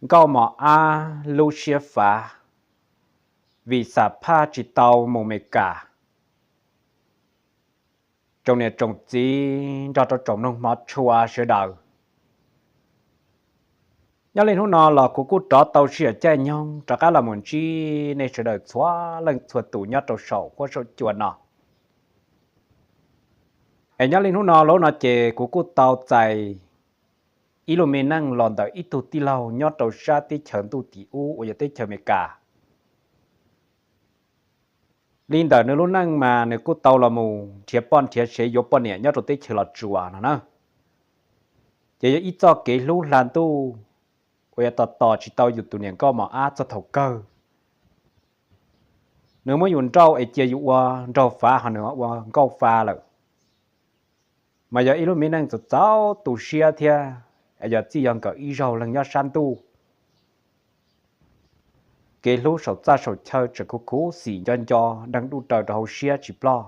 Nkauj Mos Ab lub siab fav vim xam phaj tsis tau mus Meskas. Tsoom niam tsoom txiv nrog rau tsoom mloog hmov tshua sawv daws, nyob li hnub no los kuv kuj rov tau sij hawm caij nyoog rov qab los mus ntsib nej sawv daws txhua leej txhua tus nyob rau saum huab saum cua no. Es nyob li hnub no lub no ces kuv kuj tau txais ib lub me neej los ntawm ib tug tij laug nyob rau sab teb chaws ntuj tim ub uas yog teb chaws Amelikas. Li ntawm nws lub neej mas nws kuj tau los mus nrhiav poj nrhiav sev yuav poj niam nyob rau teb chaws Los Tsuas no na. Ces yog ib txoj kev hlub hla ntuj uas yog tos tos tsis tau yus tus niam Nkauj Mos Ab txog thaum kawg. Nws muab yus nrauj es cia yus ua nraug fav ho nws ua nkauj fav lawm. Mas yog ib lub me neej txaus txaus tu siab thiab, es yog txij yog nkawm ib zaug leej nyob sab ntuj, kev hlub saum txaj saum chaw tseem khuv khuv xim nco nco deeg duj raws rau hauv siab tsis ploj.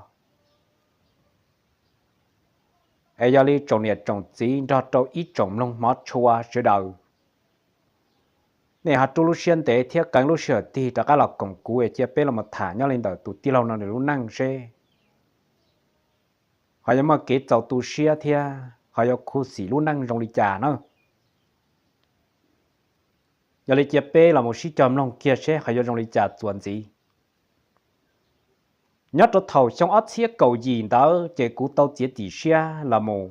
Es yog li tsoom niam tsoom txiv nrog rau ib tsoom mloog hmov tshua sawv daws, nej ho rub lub siab ntev thiab qee lub sij hawm tig rov qab los koom kuv es cia peb los mus tham nyob li ntawm tus tij laug no nws lub neej seb ho yuav muaj kev txaus tu siab thiab ho yuav khuv xim lub neej zoo li cas na. Yog li cia peb los mus sib cog mloog kiag seb ho yuav zoo li cas txuas ntxiv. Nyob rau thaum xyoo ob txhiab kaum yim ntawd ces kuv tau txiav txim siab los mus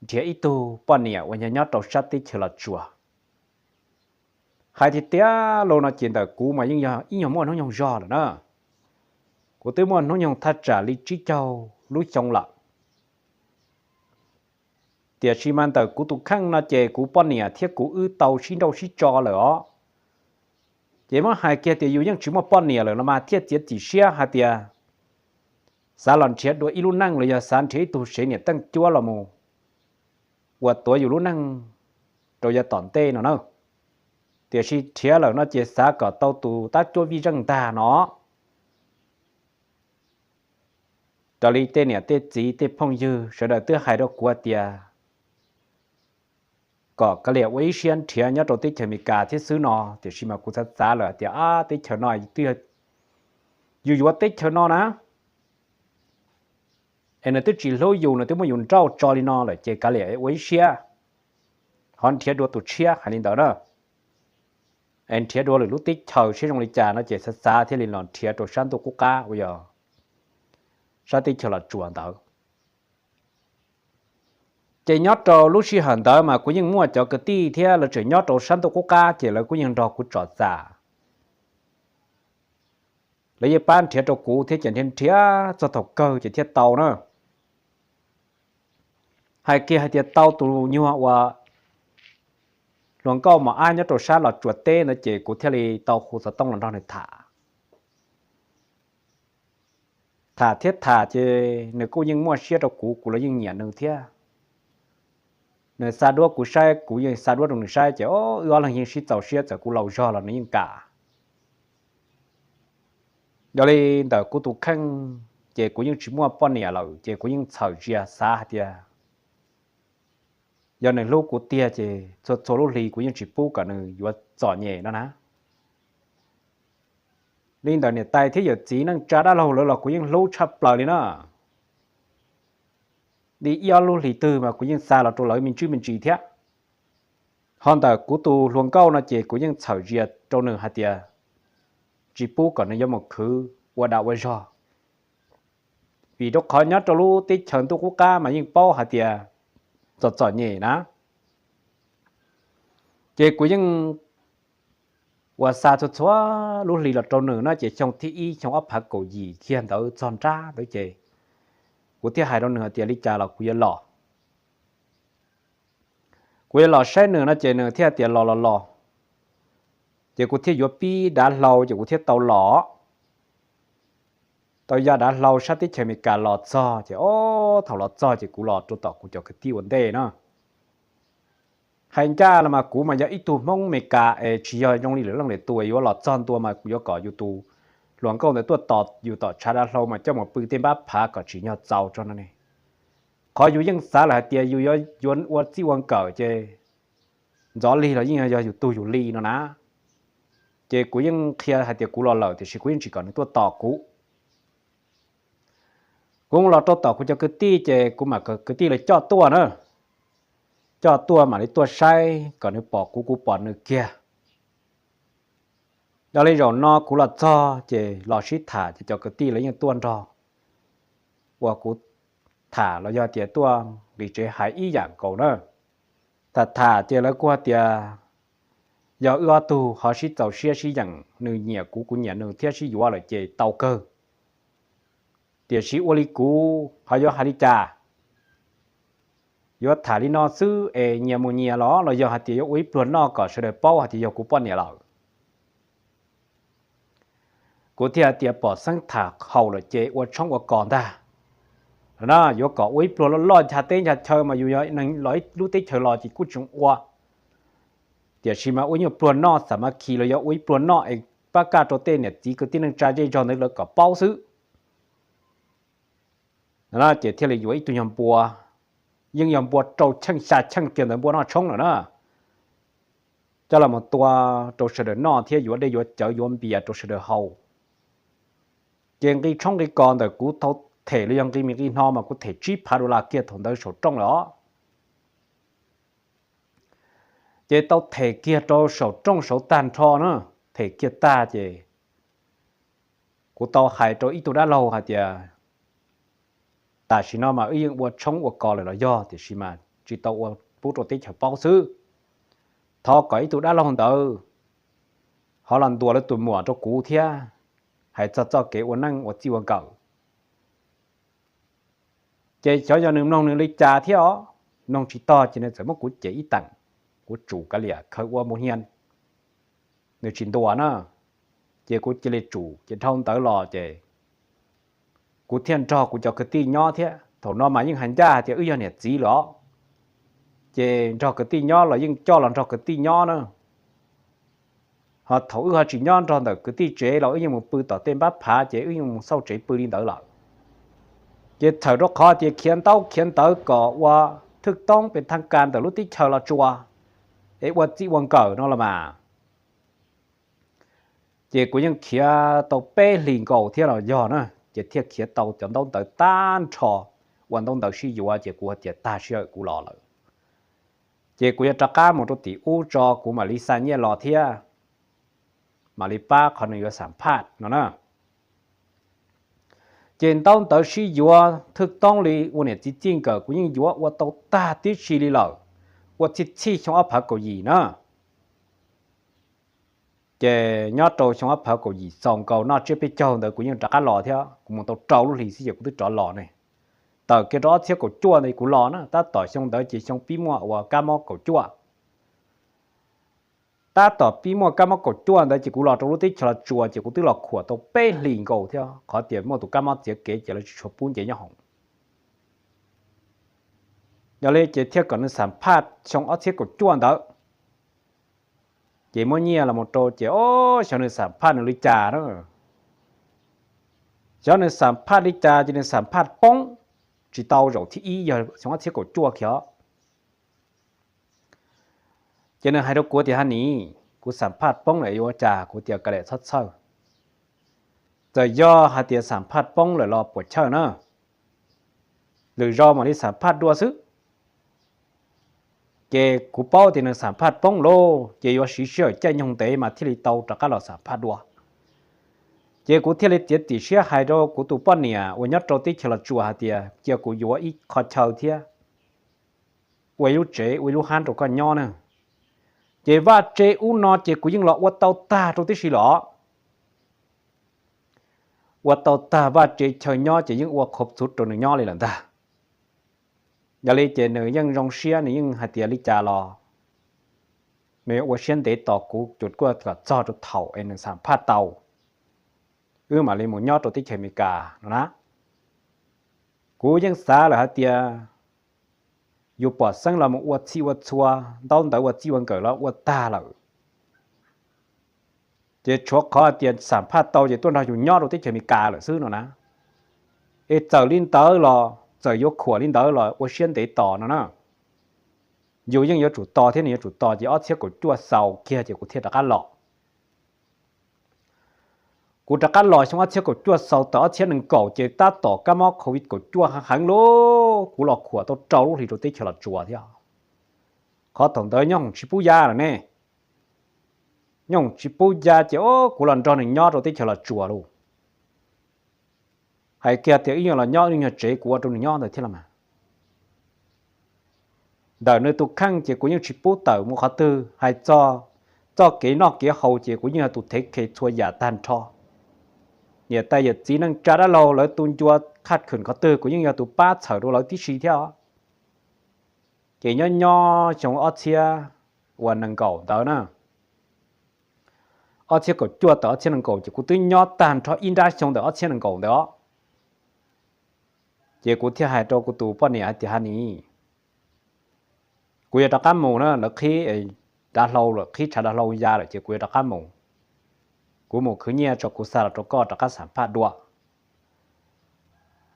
nrhiav ib tug poj niam uas yog nyob rau sab teb chaws Los Tsuas. Hais tiag tiag los no ces ntawm kuv mas yeej yog ib nyuag muaj hnub nyoog zog lawm na. Kuv twb muaj hnub nyoog thaj tsam li tsib caug lub xyoo lawm. Tiam sis mas ntawm kuv tus kheej no ces kuv poj niam thiab kuv wb tau sib nrauj sib tso lawm os. Ces muab hais kiag tias yus yeej tsis muaj poj niam lawm no mas thiaj txiav txim siab hais tias xav los nrhiav dua ib lub neej los yog xav nrhiav ib tug sev niam teej cuab los mus ua tuav yus lub neej rau yav tom ntej no na. Tiam sis nrhiav lawm no ces xav kom tau tus tab cuab vij zeej ntag no. Raws li tej niam tej txiv tej phooj ywg sawv daws twb hais rau kuv tias kom kav liam ua ib siab nrhiav nyob rau teb chaws Amelikas thiab xwb no, tiam sis mas kuv xav xav lawm hais tias ab teb chaws no twb yog yus yuav teb chaws no na, es nws twb tsis hlub yus, nws twb muab yus nrauj tso li no lawm ces kav liam ua ib siab ho nrhiav dua tus tshiab hais li ntawd na. Es nrhiav dua lwm lub teb chaws seb zoo li cas no ces xav xav thiaj li los nrhiav rau sab ntuj qub qab uas yog sab teb chaws Los Tsuas ntawd. Ces nyob rau lub sij hawm ntawd mas kuv yeej muaj cov kwv tij thiab lawv tseem nyob rau sab ntuj qub qab ces lawv kuj yeej nrog kuv tsom txam. Lawv yeej pab nrhiav rau kuv thiab ces nrhiav nrhiav txog thaum kawg ces thiaj tau na. Hais kiag hais tias tau tus nyuag uas hluas nkauj mos ab nyob rau sab Los Tsuas teb ntawd ces kuv thiaj li tau hu xov tooj los nrog nws tham. Tham thiab tham ces nws kuj yeej muaj siab rau kuv, kuv los yeej nyiam nws thiab. Nws xa duab kuv saib, kuv yeej xa duab rau nws saib ces wb ob leeg yeej sib txaus siab, txawm kuv laus zog los nws yeej kam. Yog li ntawm kuv tus kheej ces kuv yeej tsis muaj poj niam lawm ces kuv yeej txhawm zia xav hais tias yog nws hlub kuv tiag ces txhua txhua lub hli kuv yeej tsis pub kom nws yuav txom nyem no na. Li ntawm niam tais thiab yawm txiv neej tsa dab laug lawv los kuv yeej hlub tshaj plaws li na. Li ib ob lub hlis twg mas kuv yeej xa los rau lawv me ntsis me ntsis thiab. Ho ntawm kuv tus hluas nkauj no ces kuv yeej txhawm zia rau nws hais tias tsis pub kom nws yuav mus khwv ua dag ua zog, vim rau qhov nyob rau lub teb chaws ntuj qub qab mas yeej paub hais tias txom txom nyem na. Ces kuv yeej uas xa txhua txhua lub hli los rau nws no ces xyoo thib ib xyoo ob phav kaum yim kiag ntawd txog nrab ntawd ces kuv thiaj hais rau nws hais tias li cas los kuv yuav los. Kuv yuav los saib nws no ces nws thiaj tias los los los. Ces kuv thiaj yuav pib dav hlau ces kuv thiaj tau los. Tau ya dav hlau sab teb chaws Amelikas los txog ces ob thaum los txog ces kuv los rau tom kuv cov kwv tij ua ntej na. Hais ncaj los mas kuv mas yog ib tug Hmoob Amelikas es tsis yog zoo li lwm leej lwm tus yuav los txog ntua mas kuv yuav kom yus tus hluas nkauj ntawd tuaj tos yus tom tshav dav hlau mas coj mus pw tej npab phav kom tsim nyog txaus tso no ne. Qhov yus yeej xav lawm hais tias yus yuav ua txij ua nkawm ces ntxov lig los yeej yog yus tug yus li no na. Ces kuv yeej qhia hais tias kuv los lawm tiam sis kuv yeej tsis kom nws tuaj tos kuv. Kuv los rau tom kuv cov kwv tij ces kuv mam kom kwv tij los coj tuaj na. Coj tuaj mam li tuaj saib kom nws pom kuv kuv pom nws kiag. Yog li zaum no kuv los txog ces los sib tham ces cov kwv tij lawv yeej tuaj nrog uas kuv tham los yog tias tuaj nqis tsev hais ib yam nkaus na. Tham tham ces lawv kuj hais tias yog wb ob tug ho sib txaus siab sib yeem, nws nyiam kuv kuv nyiam nws thiab sib yuav lawm ces tau kawg. Tiam sis ua li kuv ho yuav hais li cas? Yuav tham li no xwb es nyias mus nyias los los yog hais tias yuav ua ib pluag noj kom sawv daws paub hais tias yog kuv poj niam lawm? Kuv thiaj hais tias pom xeeb tham haum lawm ces ua tshoob ua kos ntag. No na, yuav kom ua ib pluag loj loj ncha teb ncha chaw mas yus yog neeg los ib lub teb chaws los ces kuj tseem ua. Tiam sis mas ua ib pluag noj xam mas khi los yog ua ib pluag noj es pab kaj rau tej niam txiv kwv tij neej tsa zej zog ntawd lawv kom paub xwb. Ces thiaj li yuav ib tug nyuag npua, yeej yog npua rau cheej xya cheej kiag ntawd npua noj tshoob lawm na, coj los mus tua rau sawv daws noj thiab yuav dej yuav cawv yuav npias rau sawv daws haus. Ces nqi tshoob nqi kos ntawm kuv tau them los yog nqi me nqi hno mas kuv them tsib phav dollar kiag thaum ntawd saum rooj lawm os. Ces tau them kiag rau saum rooj saud tag nrho na, them kiag tag ces kuv tau hais rau ib tug dab laug hais tias tam sim no mas wb yeej ua tshoob ua kos lawm los yog tiam sis mas tsis tau ua pub rau teb chaws paub xwb. Thov kom ib tug dab laug ntawd ho los ntuas lawv tus muam rau kuv thiab, hais txog txoj kev ua neej ua txij ua nkawm. Ces xyov yog nws mloog nws li cas thiab os, mloog tsis tog ces nws txawm muab kuv cem ib teem. Kuv tsum kav liam khaws ua npau hnia, nws tsis ntuas na, ces kuv cia li tsum ces dhau ntawd los ces kuv thiaj nrog kuv cov kwv tij nyob thiab. Thaum no mas yeej hais ncaj hais tias wb yog niam txiv lawm os, ces nrog kwv tij nyob los yeej coj los nrog kwv tij nyob na. Ho thaum wb ho tsis nyob nrog ntawm kwv tij tsev los wb yeej mus pw tom tej npab phav ces wb yeej mus xauj tsev pw li ntawd lawm. Ces txhawm rau qhov tias khiav ntaub khiav ntawv kom ua thwj toob pes thaj kas ntawm lub teb chaws Los Tsuas es ua txij ua nkawm no los mas, ces kuv yeej khiav tau peb hlis nkaus thiab los yog na, ces thiaj khiav tau cov ntaub ntawv tag nrho, ua ntaub ntawv sib yuav ces kuv hais tias tag sij hawm kuv los lawm, ces kuv yuav rov qab mus rau tim ub tso kuv mam li xa nyiaj los thiab mam li pab qhov nws yuav xam phaj no na. Ces ntaub ntawv sib yuav thwj toob li ua niam txiv txij nkawm kuv yeej yuav ua tau tag tib si li lawm, ua txhij txhij xyoo ob phav kaum yim na. Ces nyob rau xyoo ob phav kaum yim xaus nkaus noj tsiab peb caug ntawd kuv yeej rov qab los thiab, kuv mus tau rau lub hlis xwb ces kuv twb rov los ne. Tawm kiag rau ob txhiab kaum cuaj ntawd kuv los na, tab tom xyoo ntawd ces xyoo pib muaj uas kab mob kaum cuaj. Tab tom pib muaj kab mob kaum cuaj ntawd ces kuv los rau lub teb chaws Los Tsuas ces kuv twb los khuam tau peb hlis nkaus thiab, qhov tias muaj tus kab mob txiav kev ces lawv tsis tshua pub nce nyob hoom. Yog li ces thiaj kom nws xam phaj xyoo ob txhiab kaum cuaj ntawd. Ces muab nyiaj los mus rau ces o, xyov nws xam phaj nws li cas na. Xyov nws xam phaj li cas ces nws xam phaj poob, tsis tau zaum thib ib yog xyoo ob txhiab kaum cuaj kiag. Ces nws hais rau kuv tias ha nis, kuv xam phaj poob lawm yuav ua cas? Kuv tias kav liam txhob txhawj, txawm yog hais tias xam phaj poob lawm los puas chawj na, lwm zaus mam li xam phaj dua xwb. Ces kuv paub tias nws xam phaj poob lauj, ces yuav siv sij hawm caij nyoog ntev mas thiaj li tau rov qab los xam phaj dua. Ces kuv thiaj li txiav txim siab hais rau kuv tus poj niam uas nyob rau teb chaws Los Tsuas hais tias cia kuv yuav ib qho chaw thiab ua ib lub tsev ua ib lub hab rau koj nyob na. Ces vaj tse ub no ces kuv yeej los ua tau tag rau tib si los. Ua tau tag vaj tse chaw nyob ces yeej ua qhuav txhuv rau nws nyob li lawm ntag. Yog li ces nws yeej zoo siab, nws yeej hais tias li cas los nws yuav ua siab ntev tos kuv cuam kuaj kom txog rau thaum es nws xam phaj tau, wb mam li mus nyob rau teb chaws Amelikas no na. Kuv yeej xav lawm hais tias yus pom xeeb los mus ua txhij ua txhua, ntaub ntawv ua txij ua nkawm los ua tag lawm, ces tshuav qhov hais tias xam phaj tau ces tuaj nrog yus nyob rau teb chaws Amelikas lawm xwb no na. Es txawm li ntawd los txawm yuav khuam li ntawd los ua siab ntev tos no na. yus yeej yuav tsum tos thiab, nws yuav tsum tos, ces ob txhiab kaum cuaj xaus kiag ces kuv thiaj rov qab los. Kuv rov qab los xyoo ob txhiab kaum cuaj xaus tawm ob txhiab nees nkaum ces tab tom kab mob covid kaum cuaj heev heev lauj, kuv los khuam tau rau lub hlis rau teb chaws Los Tsuas thiab. Qhov thaum ntawd nyob hoom tsis pub ya lawm ne, nyob hoom tsis pub ya ces kuv los nrog nws nyob rau teb chaws Los Tsuas lauj. Hais kiag tias wb yuav los nyob wb nyuag tsev kuv ua rau nws nyob ntawd thiab los mas. Ntawm nws tus kheej ces kuv yeej tsis pub tawm mus qhov twg, hais txog txoj kev noj kev haus ces kuv yeej yog tus thev khe txhua yam tag nrho. Niam tais yawm txiv neej tsa dab laug lawv tu ncua qhaj khwm qhov twg kuv yeej yog tus pab txhawm rau lawv tib si thiab os. Ces nyob nyob xyoo ob txhiab uas nees nkaum ntawd na, ob txhiab kaum cuaj tawm ob txhiab nees nkaum ces kuv twb nyob tag nrho ib nrab xyoo ntawm ob txhiab nees nkaum ntawd os. Ces kuv thiaj hais rau kuv tus poj niam hais tias, Ha nis, kuv yuav rov qab mus na, lawv qhib dav hlau lawm, qhib tshav dav hlau ya lawm ces kuv yuav rov qab mus. Kuv mus khwv nyiaj tso kuv xa los rau koj rov qab xam phaj dua.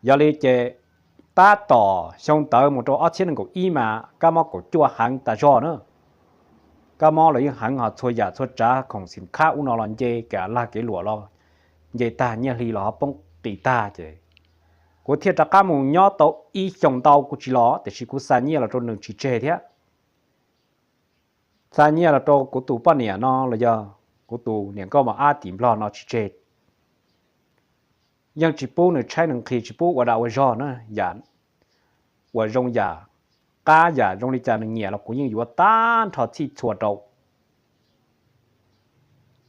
Yog li ces tab tom xyoo ntawd mus rau ob txhiab nees nkaum ib mas kab mob kaum cuaj heev tas zog na. Kab mob los yeej heev, ho txhua yam txhua tsav khoom xim khab ub no los nce, kev lag kev luam los nce tag, nyiaj hli los ho poob qis tag ces kuv thiaj rov qab mus nyob tau ib xyoos ntau kuv tsis los, tiam sis kuv xa nyiaj los rau nws tsis tseg thiab. Xa nyiaj los rau kuv tus poj niam no los yog kuv tus niam nkauj mos ab tim Nplog no tsis tseg. Yeej tsis pub nws tshaib nws nqhis, tsis pub ua dag ua zog na, yam uas zoo yam qab yam zoo li cas nws nyiam los kuv yeej yuav tag nrho txhij txhua rau.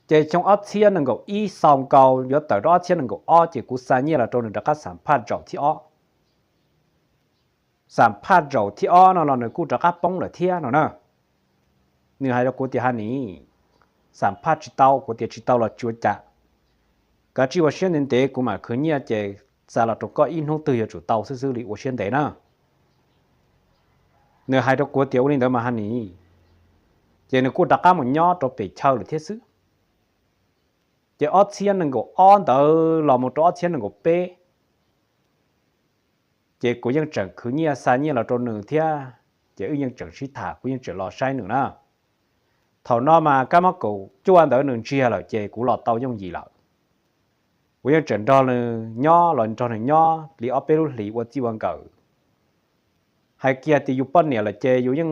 Ces xyoo ob txhiab nees nkaum ib xaus nkaus yuav tawm rau ob txhiab nees nkaum ob ces kuv xa nyiaj los rau nws rov qab xam phaj zaum thib ob. Xam phaj zaum thib ob no los nws kuj rov qab poob lawm thiab no na. Nws hais rau kuv tias, Ha nis, xam phaj tsis tau. Kuv tias, Tsis tau los tsis ua cas, kav tsij ua siab ntev ntev, kuv mam khwv nyiaj ces xa los rau koj ib hnub twg yuav tsum tau xwb xwb li, ua siab ntev na. Nws hais rau kuv tias ua li ntawd mas, Ha nis, ces nws kuj rov qab mus nyob rau pem chaw lawm thiab xwb. Ces ob txhiab nees nkaum ob ntawd los mus rau ob txhiab nees nkaum peb ces kuv yeej tseem khwv nyiaj xa nyiaj los rau nws thiab, ces wb yeej tseem sib tham, kuv yeej tseem los saib nws na. Thaum no mas kab mob kaum cuaj ntawd nws ntsiag lawm ces kuv los tau yooj yim lawm. Kuv yeej tseem nrog nws nyob, los nrog nws nyob li ob peb lub hlis ua txij ua nkawm. Hais kiag tias yus poj niam lawm ces yus yeej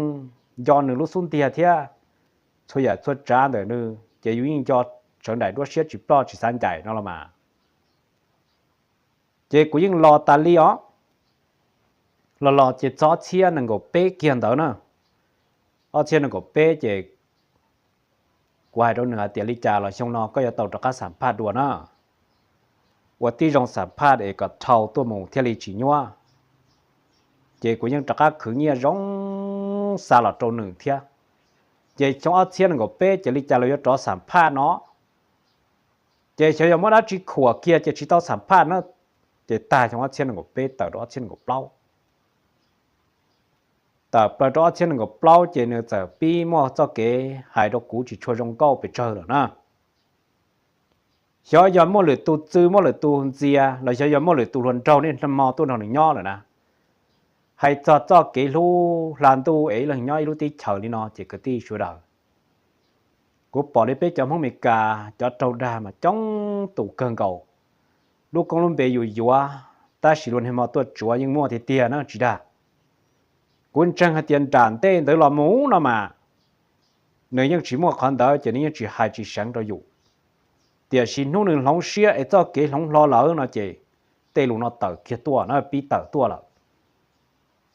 nco nws lub xub ntiag thiab, txhua yam txhua tsav ntawm nws ces yus yeej nco sawv daim duab siab tsis ploj tsis xav ncaim no los mas. Ces kuv yeej los tas li os. Los los ces txog ob txhiab nees nkaum peb kiag ntawd na, ob txhiab nees nkaum peb ces kuv hais rau nws hais tias, Li cas los xyoo no koj yuav tau rov qab xam phaj dua na, ua tib zoo xam phaj es kom dhau tuaj mus thiaj li tsis nyuab. Ces kuv yeej rov qab khwv nyiaj zoo xa los rau nws thiab. Ces xyoo ob txhiab nees nkaum peb ces li cas los yuav rov xam phaj no. Ces xyov yog muab dab tsi khuam kiag ces tsis tau xam phaj na. Ces tag xyoo ob txhiab nees nkaum peb tawm rau ob txhiab nees nkaum plaub. Tawm plaws rau ob txhiab nees nkaum plaub ces nws txawm pib muaj txoj kev hais rau kuv tsis tshua zoo nkauj pes tsawg lawm na. Xyov yog muaj lwm tus txw muaj lwm tus ntxias los xyov yog muaj lwm tus hluas nraug niaj hmo tuaj nrog nws nyob lawm na. Hais txog txoj kev hlub hla ntuj es ib leeg nyob ib lub teb chaws li no ces kwv tij sawv daws, kuv pom li peb cov Hmoob Amelikas cov raug dag mas coob tus kawg nkaus. Lub koob lub npe yus yuav, tab sis luag niag hmo tuaj tsuav yeej muaj tiag tiag na tsis dag. Kuv ntseeg hais tias nram ntej ntawd los mus no mas nws yeej tsis muaj qhov ntawd ces nws yeej tsis hais tsis seev rau yus. Tiam sis hnub nws hloov siab es txoj kev hloov hlo lawm no ces tej lus no tawm kiag tuaj na, pib tawm tuaj lawm.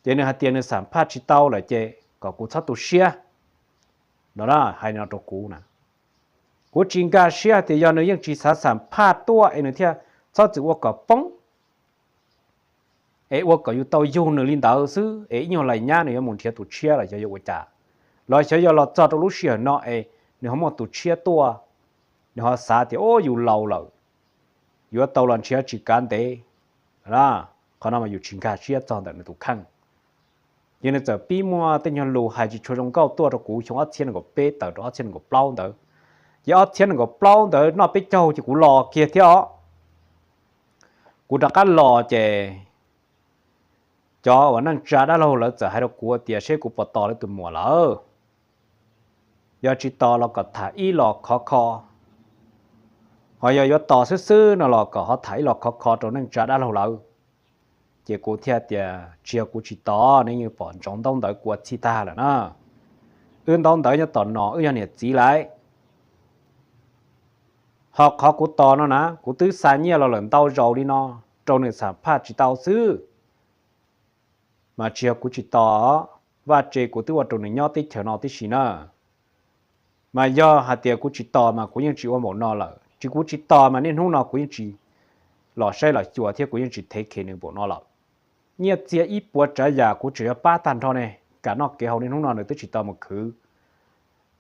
Ces nws hais tias nws xam phaj tsis tau lawm ces kom kuv txhob tu siab no, hais no rau kuv na. Kuv tsis nkag siab hais tias yog nws yeej tsis xav xam phaj tuaj es nws thiaj txhob txwm ua kom poob, es ua kom yus tau yug nws li ntawd xwb es ib nyuag lais nyab nws yuav mus nrhiav tus tshiab los xyov yuav ua cas, los xyov yog los txog rau lub sij hawm no es nws ho muaj tus tshiab tuaj, nws ho xav tias, Ub, yus laus lawm, yuav tau los nrhiav tsis kav ntev. Qhov no mas yus tsis nkag siab txog ntawm nws tus kheej. Ces nws txawm pib muaj tej nyuag lus hais tsis tshua zoo nkauj tuaj rau kuv xyoo ob txhiab nees nkaum peb tawm rau ob txhiab nees nkaum plaub ntawd. Ces ob txhiab nees nkaum plaub ntawd noj peb caug ces kuv los kiag thiab os. Kuv rov qab los ces cov uas neej tsa dab laug lawv txawm hais rau kuv tias seb kuv puas tos lawv tus muam lawm. Yog tsis tos los kom tham ib los khov kho, ho yog yuav tos xwb xwb no los kom ho tham ib los khov kho rau neej tsa dab laug lawv. Ces kuv thiaj tias tsis yog kuv tsis tos, nej yeej pom ntsoov ntaub ntawv kuv ua txhij tag lawm na. Wb ntaub ntawv nyob tom no, wb yog niam txiv lawm. Ho qhov kuv tos no na, kuv twb xa nyiaj los lawm ntau zaus li no rau nws xam phaj tsis tau xwb. Mas tsis yog kuv tsis tos, vaj tse kuv twb ua rau nws nyob teb chaws no tib si na. Mas yog hais tias kuv tsis tos mas kuv yeej tsis ua npaum no lawm, tsis kuv tsis tos mas niaj hnub no kuv yeej tsis los saib los xyuas thiab kuv yeej tsis thev khev nws npaum no lawm. Nyiaj txiag ib puas tsav yam kuv tseem yuav pab tag nrho ne, kam noj kev haus niaj hnub no nws twb tsis tau mus khwv.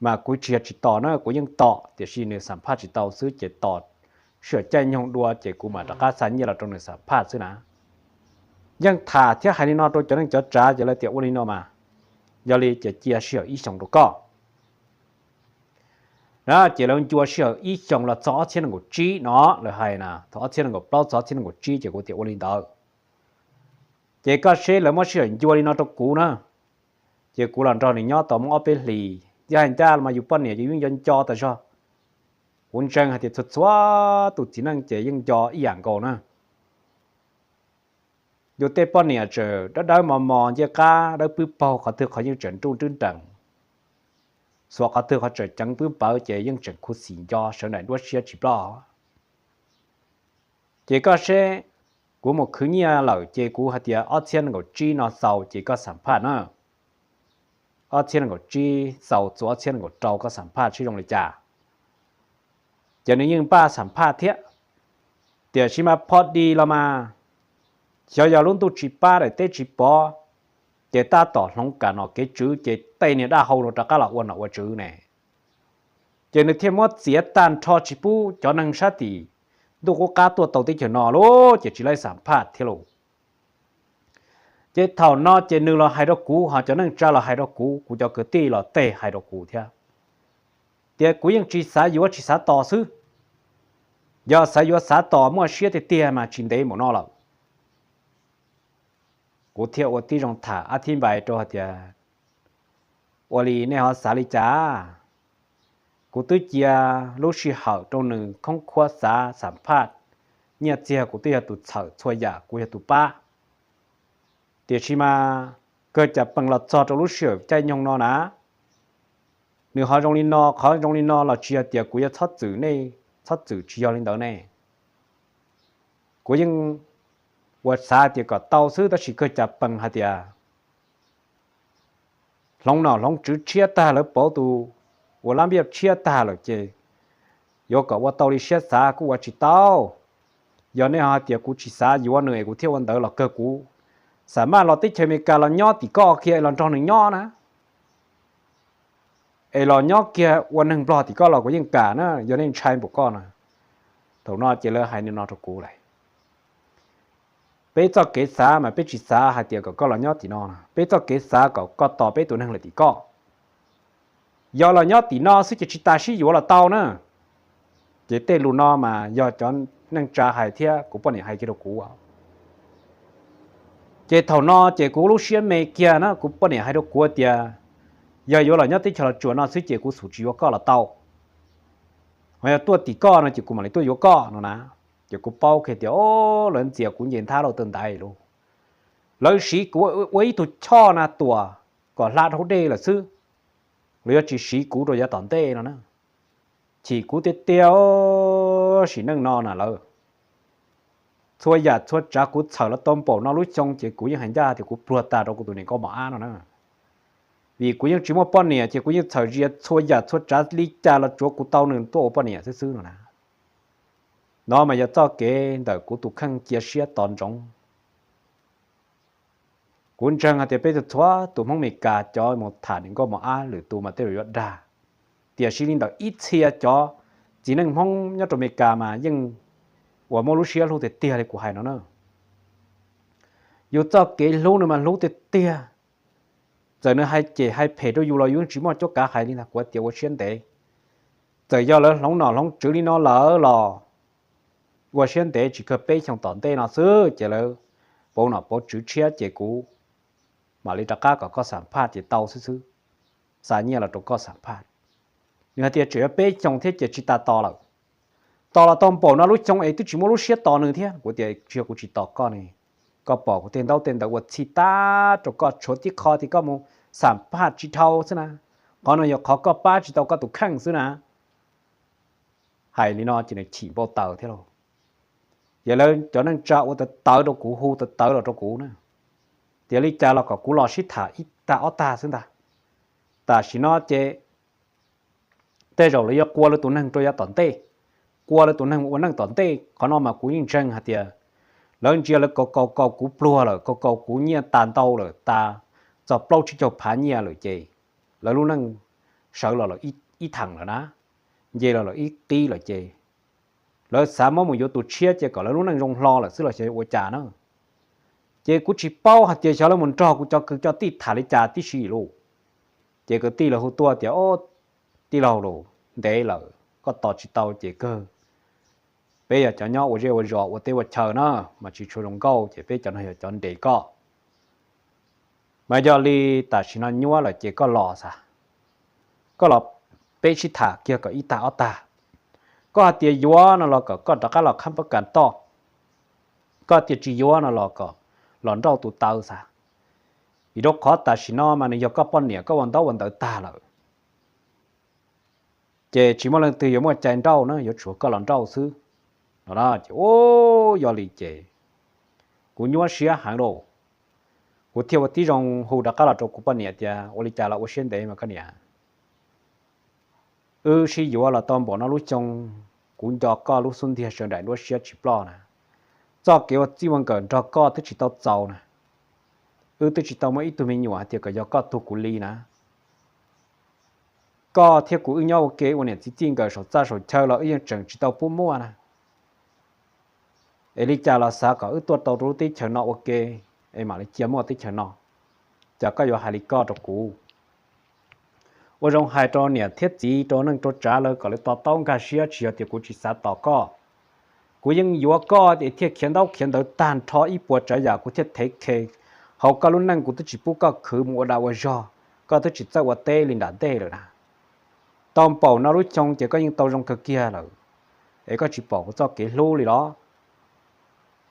Mas kuv tsis yog tsis tos na, kuv yeej tos, tiam sis nws xam phaj tsis tau xwb ces tos sij hawm caij nyoog dua ces kuv mam rov qab xa nyiaj los rau nws xam phaj xwb na. Yeej tham thiab hais li no rau cov neej cov tsav ces lawv tias ua li no mas, yog li ces cia sij hawm ib xyoos rau koj. Ces lawv ncua sij hawm ib xyoos los txog ob txhiab nees nkaum tsib no, lawv hais na, thaum ob txhiab nees nkaum plaub txog ob txhiab nees nkaum tsib ces kuv tias ua li ntawd. Ces koj seb lawv muab sij hawm ncua li no rau kuv na, ces kuv los nrog nws nyob tau muaj ob peb hlis, yog hais ncaj los mas yus poj niam ces yeej nco nco tas zog. Kuv ntseeg hais tias txhua txhua tus txiv neej ces yeej nco ib yam nkaus na. Yus tej poj niam tseem dawb dawb mos mos ncej qab dawb pwb paug, qhov twg qhov yeej tseem nruj nrwb nrees, xuas qhov twg qhov tseem ceev pwb pawv ces yeej tseem khuv xim nco sawv daws nruab siab tsis ploj. Ces koj seb, kuv mus khwv nyiaj lawm ces kuv hais tias ob txhiab nees nkaum tsib no xaus ces koj xam phaj na. Ob txhiab nees nkaum tsib xaus txog ob txhiab nees nkaum rau koj xam phaj seb zoo li cas. Ces nws yeej npaj xam phaj thiab, tiam sis mas pho di los mas, xyov yog lub ntuj tsis pab daim teb tsis pov, ces tab tom hloov kam nom kev tswv ces tej niag dab hau no rov qab los ua nom ua tswv ne. Ces nws thiaj muab txiav tag nrho tsis pub cov neeg sab tim ntuj qub qab tuaj tau teb chaws no lauj, ces tsis laib xam phaj thiab lauj. Ces thaum no ces nws los hais rau kuv, ho cov neej tsa los hais rau kuv, kuv cov kwv tij los tej hais rau kuv thiab, tias kuv yeej tsis xav yuav tsis xav tos xwb. Yog xav yuav xav tos muaj siab tiag tiag mas tsis ntev npaum no lawm. Kuv thiaj ua tib zoo tham ab thib npais rau hais tias, ua li nej ho xav li cas? Kuv twb cia lub sij hawm rau nws khoob khuab xav xam phaj, nyiaj txiag kuv twb yog tus txhawm txhua yam kuv yog tus pab. Tiam sis mas kawg cas pees los txog rau lub sij hawm caij nyoog no na, nws ho zoo li no, qhov zoo li no los tsis yog tias kuv yuav txhob txwm nej, txhob txwm tsis yog li ntawd ne. Kuv yeej ua xav tias kom tau xwb tab sis kawg cas pees hais tias hloov nom hloov tswv tshiab tag, lawv pauv tus uas lab npiaj tshiab tag lawm ces yuav kom ua tau li siab xav kuj ua tsis tau. Yog nej ho hais tias kuv tsis xav yuav nws es kuv thiaj ua ntawd los kawg kuv xam maj los teb chaws Amelikas los nyob tim koj kiag es los nrog nws nyob na, es los nyob kiag ua neeg Nplog tim koj los kuv yeej kam na, yog nej ntshai npaum koj na. Thaum no ces lawv hais li no rau kuv lawm, peb txoj kev xav mas peb tsis xav hais tias kom koj los nyob tim no, peb txoj kev xav kom koj tos peb tus neeg lawm tim koj. Yog los nyob tim no xwb ces tsis tas sib yuav los tau na. Ces tej lus no mas yog cov neej tsa hais thiab kuv poj niam hais kiag rau kuv. Ces thaum no ces kuv lub siab me kiag na, kuv poj niam hais rau kuv tias yog yuav los nyob teb chaws Los Tsuas no xwb ces kuv xub tsis yuav koj los tau, ho yog tuaj tim koj no ces kuv mam li tuaj yuav koj no na. Ces kuv paub kiag tias o, lawv ntxias kuv nce nthab lauj tawj ntaiv lauj. Lawv siv kuv ua ib tug choj na tuam kom hla dhau dej lawm xwb, lawv yuav tsis siv kuv rau yav tom ntej no na. Chim kuv tiag tiag, sim neej no na lawv, txhua yam txhua tsav kuv txhawm los tau npaum no lub xyoo ces kuv yeej hais ncaj tias kuv pluag tag rau kuv tus niam nkauj mos ab no na. Vim kuv yeej tsis muaj poj niam ces kuv yeej txhawm zia txhua yam txhua tsav li cas los tsuav kuv tau nws tuaj ua poj niam xwb xwb no na. No mas yog txoj kev ntawm kuv tus kheej cia siab tos ntsoov. Kuv ntseeg hais tias peb txhua txhua tus Hmoob Amelikas cov mus tham niam nkauj mos ab lwm tus mas tej zaum yuav dag, tiam sis li ntawm ib txhia cov txiv neej Hmoob nyob rau Amelikas mas yeej uas muaj lub siab hlub tiag tiag li kuv hais no na. Yus txoj kev hlub nws mas hlub tiag tiag. Txawm nws hais cem hais phem rau yus los yus yeej tsis muaj cuab kav hais li ntag, kuv tias ua siab ntev. Txawm yog lawv hloov nom hloov tswv li no lawm los ua siab ntev, tsis kawg peb xyoo tom ntej no xwb ces lawv pauv nom pauv tswv tshiab ces kuv mam li rov qab kom koj xam phaj ces tau xwb xwb, xa nyiaj los rau koj xam phaj. Nws hais tias tseem yuav peb xyoos thiab ces tsis tas tos lawm. Tos los tau npaum no lub xyoo es twb tsis muaj lub siab tos nws thiab. Kuv tias tsis yog kuv tsis tos koj ne, koj pom kuv tej ntaub tej ntawv ua txhij tag rau koj, tshuav tib qho tias koj mus xam phaj tsis dhau xwb na. Qhov no yog qhov koj pab tsis tau koj tus kheej xwb na. Hais li no ces nws chim npau taws thiab lauj. Ces lawv cov neej tsa ua tawv tawv rau kuv, hu tawv tawv los rau kuv na, tias li cas los kom kuv los sib tham ib tag ob tag xwb ntag. Tam sim no ces tej zaum lawv yuav qua lawv tus neeg rau yav tom ntej, qua lawv tus neeg ua neej tom ntej. Qhov no mas kuv yeej ntseeg hais tias lawv ntsia lawv kaus kaus kaus kuv pluag lawm, kaus kaus kuv nyiaj tas ntau lawm, tas txog plaub tsib caug phav nyiaj lawm ces lawv lub neej sawv los lawm ib theem lawm na, nce los lawm ib qib lawm ces lawv xav muab mus yuav tus tshiab ces kom lawv lub neej zoo hlo lawm xwb los xyov ua cas na. Ces kuv tsis paub hais tias xyov lawv mus nrog kuv cov kwv cov tij tham li cas tib si lauj. Ces kwv tij lawv hu tuaj tias, o, tij laug lauj, ntev lawm koj tos tsis tau ces kawg, peb yog cov nyob ua zej ua zos ua teb ua chaw na, mas tsis tshua zoo nkauj ces peb cov no yog cov ntes koj. Mas yog li tam sim no nyuaj lawm ces koj los xav, koj los peb sib tham kiag kom ib tag ob tag. Koj hais tias yuav no los kom koj rov qab los khab pab kas toj, koj tias tsis yuav no los kom los nrauj tus taw xav. Vim rau qhov tam sim no mas nws yog koj poj niam, koj ua ntaub ua ntawv tag lawm ces tsis muaj leej twg yuav muaj cai nrauj na, yuav tsum koj los nrauj xwb no. Ces u, yog li ces kuv nyuaj siab heev lauj. Kuv thiaj ua tib zoo hu rov qab los rau kuv poj niam tias ua li cas los ua siab ntev mas koj niam, wb sib yuav los tau npaum no lub xyoo, kuv nco koj lub xub ntiag sawv daim nruab siab tsis ploj na. Txoj kev ua txij ua nkawm nrog koj twb tsis tau txaus na, wb twb tsis tau muaj ib tug me nyuam hais tias kom yog koj tug kuv li na. Koj thiab kuv wb nyob ua ke ua niam txiv txij nkawm saum txaj saum chaw los wb yeej tseem tsis tau pub muaj na. Es li cas los xav kom wb tuaj tau rau lub teb chaws no ua ke, es mam li cia muaj teb chaws no. Cas koj yuav hais li koj rau kuv? Ua zoo hais rau niam thiab txiv, rau neej rau tsav lawv kom lawv to taub nkag siab, tsis yog tias kuv tsis xav tos koj. Kuv yeej yuav koj es thiaj khiav ntaub khiav ntawv tag nrho ib puas tsav yam, kuv thiaj thev khe hauv koj lub neej. Kuv twb tsis pub koj khwv mus ua dag ua zog, koj twb tsis txawj ua teb li nram ntej lawm na. Tau npaum no lub xyoo ces koj yeej tau zoo kawg kiag lawm, es koj tsis pom kuv txoj kev hlub li los?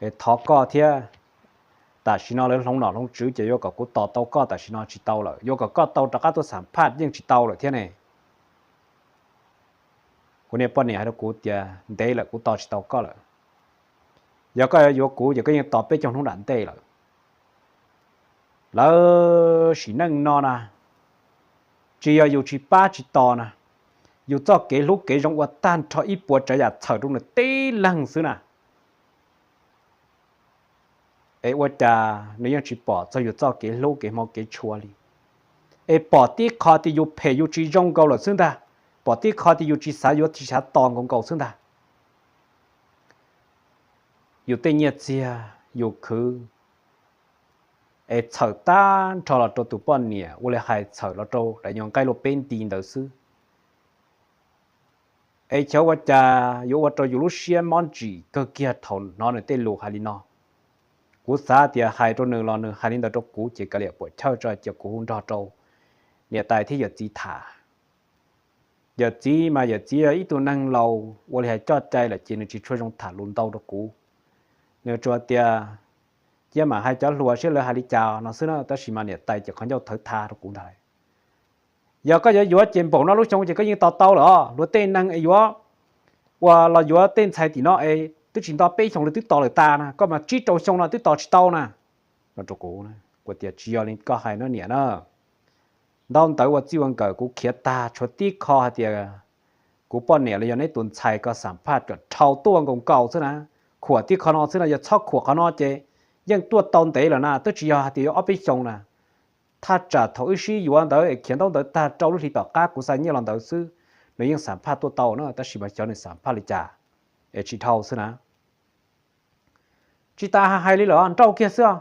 Es thov koj thiab, tam sim no lawv hloov nom hloov tswv ces yuav kom kuv tos tau koj tam sim no tsis tau lawm, yuav kom koj tau rov qab tuaj xam phaj yeej tsis tau lawm thiab ne. Kuv niag poj niam hais rau kuv tias ntev lawm kuv tos tsis tau koj lawm. Yog koj yuav yuav kuv ces koj yeej tos peb caug hnub nram ntej lawm. Lawv sim neej no na, tsis yog yus tsis pab tsis tos na, yus txoj kev hlub kev zoo ua tag nrho ib puas tsav yam txhawm rau nws tib leeg xwb na. Es ua cas nws yeej tsis pom txog yus txoj kev hlub kev hmov kev tshua li? Es pom tib qho tias yus phem yus tsis zoo nkaus lawm xwb ntag, pom tib qho tias yus tsis xav yuav tsis xav tos nkaus nkaus xwb ntag. Yus tej nyiaj txiag yus khwv es txhawm tag nrho los rau tus poj niam, ua li hais txhawm los rau daim nyuag nqaij luaj peb nti ntawd xwb. Es xyov ua cas yuav ua rau yus lub siab mob ntsim kawg kiag thaum hnov nws tej lus hais li no. Kuv xav tias hais rau nws los nws hais li ntawd rau kuv ces kav liam puam chawj tso cia kuv hu nrog rau niam tais thiab yawm txiv tham. Yawm txiv mas yawm txiv yog ib tug neeg laus ua li hais coj cai lawm ces nws tsis tshua zoo tham lus ntau rau kuv. Nws tsuas tias cia mam hais cov hluas seb lawv hais li cas no xwb na, tab sis mas niam tais ces qhov ncauj thawv tha rau kuv ntag. Yog koj yuav yuav ces npaum no lub xyoo ces koj yeej tos tau lawm os. Luag tej neeg es yuav ua los yuav tej ntxhais tim no es twb tsis nto peb xyoos lawv twb tos lawm tas na, koj mas tsib rau xyoo no twb tos tsis tau na. No rau kuv, kuv tias tsis yog li koj hais no niam na. Ntaub ntawv ua txij ua nkawm kuv khiav tag, tshuav tib qho hais tias kuv poj niam los yog neb tus ntxhais ko xam phaj kom dhau tuaj nkaus nkaus xwb na. Khuam tib qho no xwb na, yog txhob khuam qhov no ces yeej tuaj tau ntev lawm na, twb tsis yog hais tias yuav ob peb xyoos na. Thaj tsam thaum wb sib yuav ntawd es khiav ntaub ntawv tag rau lub hli tom qab kuv xa nyiaj los ntawd xwb, nws yeej xam phaj tuaj tau na, tab sis mas xyov nws xam phaj li cas es tsis dhau xwb na. Tsis tas hais li lawm, nrauj kiag xwb os.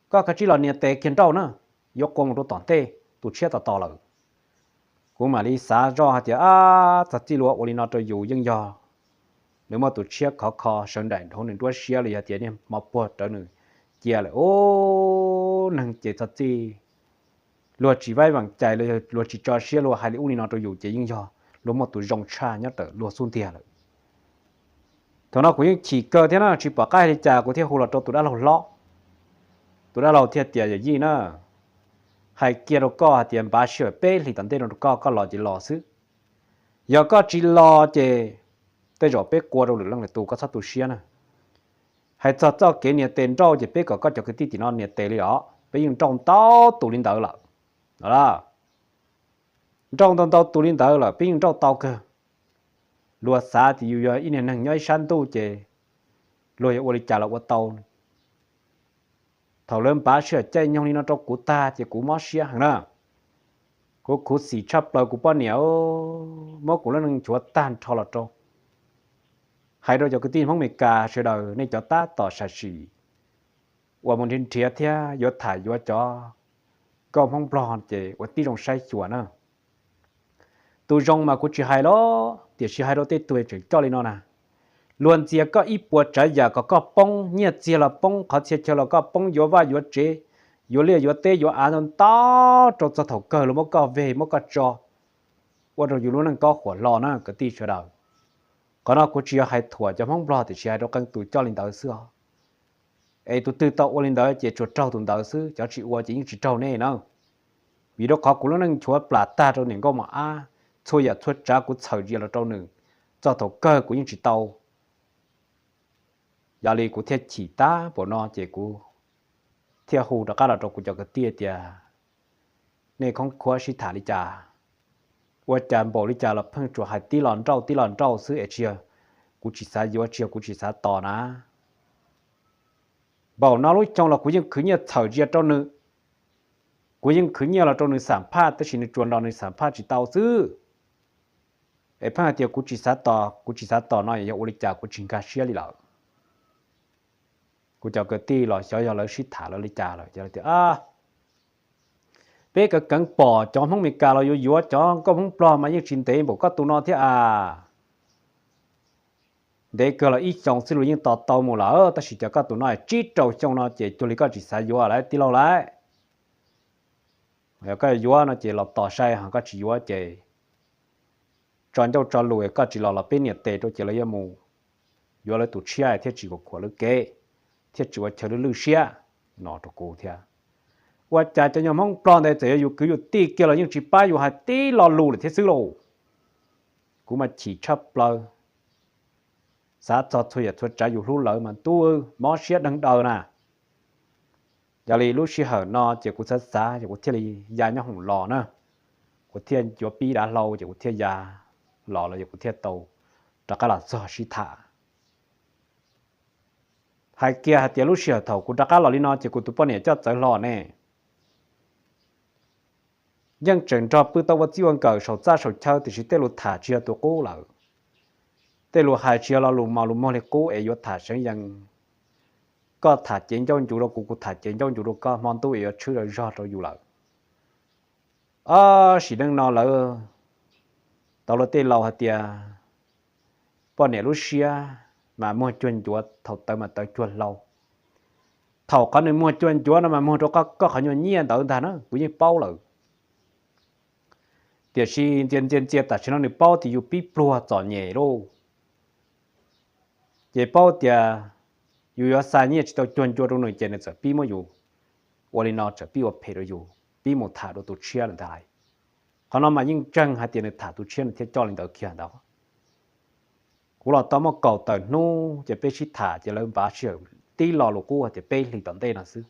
Koj kav tsij los nias tes kiag nrauj na, yuav qua mus rau tom ntej tus tshiab tos tos lawm. Kuv mam li xav zoj hais tias, ab, txog txij luag ua li no rau yus yeej yog nws muaj tus tshiab khov kho sawv nraim hauv nws nruab siab los yog tias niag hmo puag rawv nws cia lawm os. neeg ces txog txij luag tsis vaib vaam cai, luag tsis tso siab, luag hais li ub li no rau yus ces yeej yog luag muaj tus zoo tshaj nyob ntawm luag xub ntiag lawm. Thaum no kuv yeej chim kawg thiab na, tsis pom qab hais li cas kuv thiaj hu los rau tus dab laug hlob. Tus dab laug thiaj tias, Yawm yij na, hais kiag rau koj hais tias npav sij hawm peb hlis tom ntej no rau koj, koj los ces los xwb. Yog koj tsis los ces tej zaum peb qua rau lwm leej lwm tus, koj txhob tu siab na. Hais txog txoj kev nias tes nrauj ces peb kom koj cov kwv tij tim no nias tes li os, peb yeej nrauj ntau tus li ntawd lawm. Nrauj ntau ntau tus li ntawd lawm peb yeej nrauj tau kawg. Luag xav tias yus yog ib niag neeg nyob ib sab ntuj ces luag yuav ua li cas los ua tau. Thaum lawv npav sij hawm caij nyoog li no rau kuv tag ces kuv mob siab heev na. Kuv khuv xim tshaj plaws kuv poj niam, muab kuv lub neej nchuav tag nrho los rau. Hais rau cov kwv tij Hmoob Amelikas sawv daws nej cov tab tom sam sim uas mus nrhiav nrhiav thiab yuav tham yuav cov nkauj Hmoob Nplog ces ua tib zoo saib xyuas na. Tus zoo mas kuv tsis hais los, tiam sis hais rau tej tug tseem coj li no na. Luag ntxias koj ib puas tsav yam kom koj poob, nyiaj txiag los poob, qhov txhia chaw los koj poob, yuav vaj yuav tsev, yuav liaj yuav teb, yuav av ntau ntau rau txog thaum kawg luag muab koj veg muab koj tso, ua rau yus lub neej kob huam hlo na kwv tij sawv daws. Qhov no kuv tsis yog hais thuam cov Hmoob Nplog tiam sis hais rau qee tus coj li ntawd xwb os. Es tus twg tau ua li ntawd ces tsuas raug tus ntawd xwb, cov tsis ua ces yeej tsis raug nej na. Vim rau qhov kuv lub neej nchuav plam tag rau niam nkauj mos ab, txhua yam txhua tsav kuv txhawm ntsia los rau nws, txog thaum kawg kuv yeej tsis tau. Yog li kuv thiaj chim tag npaum no ces kuv thiaj hu rov qab los rau kuv cov kwv tij tias, nej khoob khuab sib tham li cas? Ua cas npaum li cas los pheej tsuas hais tib lo nrauj tib lo nrauj xwb es tsis yog kuv tsis xav yuav, tsis yog kuv tsis xav tos na. Npaum no lub xyoo los kuv yeej khwv nyiaj txhawm ntsia rau nws, kuv yeej khwv nyiaj los rau nws xam phaj tab sis nws tsuas nrog nws xam phaj tsis tau xwb. Es pheej hais tias kuv tsis xav tos, kuv tsis xav tos no yog ua li cas kuv tsis nkag siab li lawm. Kuv cov kwv tij los xyov yog lawv sib tham lawv li cas lawm ces lawv tias, peb keev keev pom cov Hmoob Amelikas los yuav yuav cov nkauj Hmoob Nplog mas yeej tsis ntev npaum koj tus no thiab a. Ntev kawg los ib xyoos xwb luag yeej tos tau mus lawm, tab sis cov koj tus no tsib rau xyoo no ces cuag li koj tsis xav yuav lawm tij laug lauj. Yog koj yuav no ces los tos sai, ho koj tsis yuav ces tso ncauj tso lus, koj tsis los los peb nias tes rau ces lawv yuav mus yuav lawv tus tshiab thiaj tsis khuam lawv kev, thiaj tsis ua chaw lwj lwj siab no rau kuv thiab. Ua cas cov nyuag Hmoob Nplog ntawd txawm yog yus kwv yus tij kiag los yeej tsis pab yus hais tib lo lus lawm thiab xwb lauj. Kuv mas chim tshaj plaws, xav txog txhua yam txhua tsav yus hlub lawv mas ntuj mob siab deeg daws na. Yog li lub sij hawm no ces kuv xav xav ces kuv thiaj li ya nyob hoom los na. Kuv thiaj yuav pib dav hlau ces kuv thiaj ya los los ces kuv thiaj tau rov qab los txog sib tham. Hais kiag hais tias lub sij hawm thaum kuv rov qab los li no ces kuv tus poj niam coj txawv hlo ne. Yeej tseem nrog pw tau ua txij ua nkawm saum txaj saum chaw tiam sis tej lus tham tsis yog tus qub lawm. Tej lus hais tsis yog lo lus mos lus muag li qub es yuav tham seev yees. Koj tham cev ncauj ncuv rau kuv, kuv tham cev ncauj ncuv rau koj, hmo ntuj es yuav tshwb zog rau yus lawm. Ob sim neej no lawv tau luag tej laus hais tias poj niam lub siab mas muag cuag ncuav, thaum tawv mas tawv cuag hlau. Thaum qhov nws muag cuag ncuav no mas muag rau koj qhov nyuag nyiaj ntawd ntag na, kuv yeej paub lawm. Tiam sis ntxias ntxias ntxias tam sim no nws paub tias yus pib pluag txom nyem lauj. Ces paub tias yus yuav xa nyiaj tsis tau cuag ncua rau nws ces nws txawm pib muab yus ua li no, txawm pib ua phem rau yus, pib mus tham dua tus tshiab lawm ntag lauj. Qhov no mas yeej ntseeg hais tias nws tham tus tshiab nws thiaj coj li ntawd kiag ntawd. Kuv los tau muaj kaum tawm hnub ces peb sib tham ces lawv npav sij hawm tib lo lus qub hais tias peb hlis tom ntej no xwb.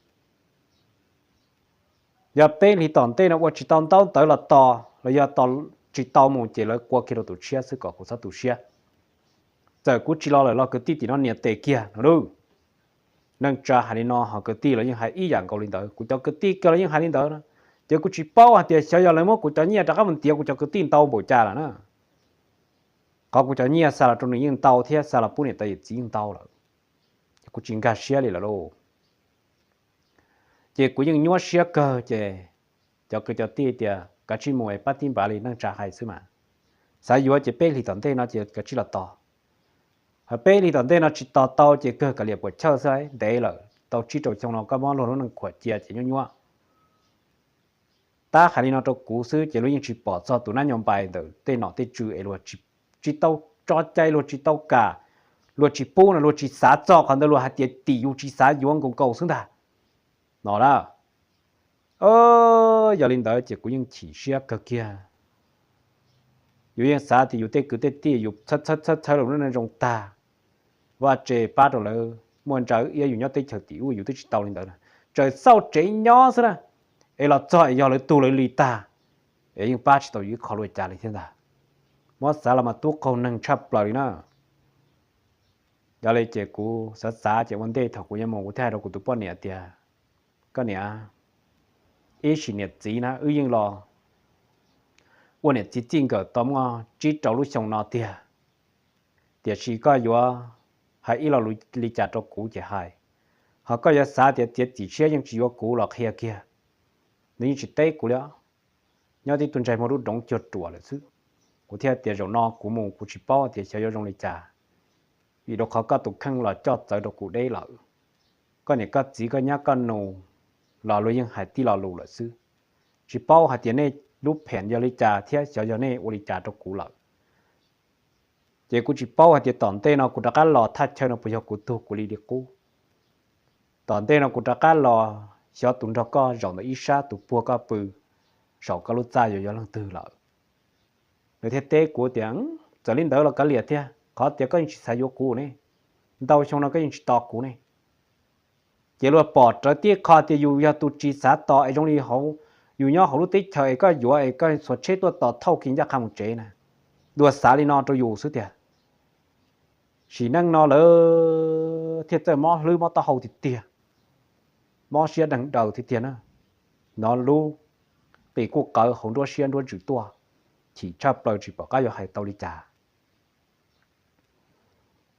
Yog peb hlis tom ntej no ua tsis tau ntaub ntawv los tos los yog tsis tau mus ces lawv qua kiag rau tus tshiab xwb kom kuv txhob tu siab. Txawm kuv tsis los lawm los kwv tij tim no nias tes kiag no lauj. Neej tsa hais li no ho kwv tij los yeej hais ib yam nkaus li ntawd, kuv cov kwv tij kiag los yeej hais li ntawd na. Ces kuv tsis paub hais tias xyov yog lawv muab kuv cov nyiaj rov qab mus ntiav kuv cov kwv tij ntau npaum cas lawm na. Qhov kuv cov nyiaj xa los rau nws yeej ntau thiab xa los pub niam tais yawm txiv yeej ntau lawm. Ces kuv tsis nkag siab li lawm lauj. Ces kuv yeej nyuaj siab kawg ces cov kwv cov tij tias kav tsij mus es pab tib npav li neej tsa hais xwb mas. Xav yuav ces peb hlis tom ntej no ces kav tsij los tos. Ho peb hlis tom ntej no tsis tos tau ces kawg kav liam puam chawj xwb ntev lawm. tau tsib rau xyoo no koj muab luag lub neej khuam cia ces nyuaj nyuaj. Tab hais li no rau kuv xwb ces luag yeej tsis pom txog tus nab nyo npai ntawm tej nom tej tswv es luag tsis tau tso cai, luag tsis tau kam, luag tsis pub no, luag tsis xav txog qhov ntawd, luag hais tias tim yus tsis xav yuav nkaus nkaus xwb ntag no na. Yog li ntawd ces kuv yeej chim siab kawg kiag. Yus yeej xav tias yus tej kwv tej tij yus txhawb txhawb txhawb lawv lub neej zoo tag, vaj tse pab rau lawv muaj ntsa wb iab, yus nyob teb chaws tim ub yus twb tsis tau li ntawd na, tseem xauj tsev nyob xwb na, es los txog es yog lawv tu lawv li tag, es yeej pab tsis tau yus ib qho luaj cas li thiab ntag. Muab xav los mas tub qaug neeg tshaj plaws li na. Yog li ces kuv xav xav ces ua ntej thaum kuv yuav mus kuv thiaj hais rau kuv tus poj niam tias, koj niam, ib sim niam txiv na wb yeej los ua niam txiv txij nkawm tau muaj tsib rau lub xyoo no tiag, tiam sis koj yuav hais ib lo lus li cas rau kuv ces hais, ho koj yuav xav tias txiav txim siab yeej tsis yuav kuv los qhia kiag. Nws yeej tsis teb kuv li. Nyob tib tug ntsaig muaj lub doov cuag ruam lawm xwb. Kuv thiaj tias zaum no kuv mus kuv tsis paub tias xyov yuav zoo li cas, vim rau qhov koj tus kheej los coj txawv rau kuv deb lawm. Koj niam koj txiv koj nyab koj nus los luag yeej hais tib lo lus lawm xwb, tsis paub hais tias nej lub phem yog li cas thiab xyov yog nej ua li cas rau kuv lawm. Ces kuv tsis paub hais tias tom ntej no kuv rov qab los thaj chaw no puas yog kuv tug kuv li li qub. Tom ntej no kuv rov qab los xyov tus nrog koj zaum ntawm ib sab, tus puag koj pw saum koj lub txaj yuav yog leej twg lawm. Nws thiaj teb kuv tias, txawm li ntawd los kav liam tiag, qhov tias koj yeej tsis xav yuav kuv ne, ntau xyoo no koj yeej tsis tos kuv ne. Ces luag pom rawv tib qho tias yus yog tus tsis xav tos es zoo li hauv, yus nyob hauv lub teb chaws es koj yuav es koj xuas tsheb tuaj tos thauj kiag ncaj qha mus tsev na. Luag xav li no rau yus xwb tiag. Sim neej no lawv thiaj txawj mob hlwb mob taub hau tiag tiag, mob siab deeg daws tiag tiag na. Hnov lub qis quj qawv hauv nruab siab nruab ntsws tuaj, chim tshaj plaws tsis pom qab yuav hais tau li cas.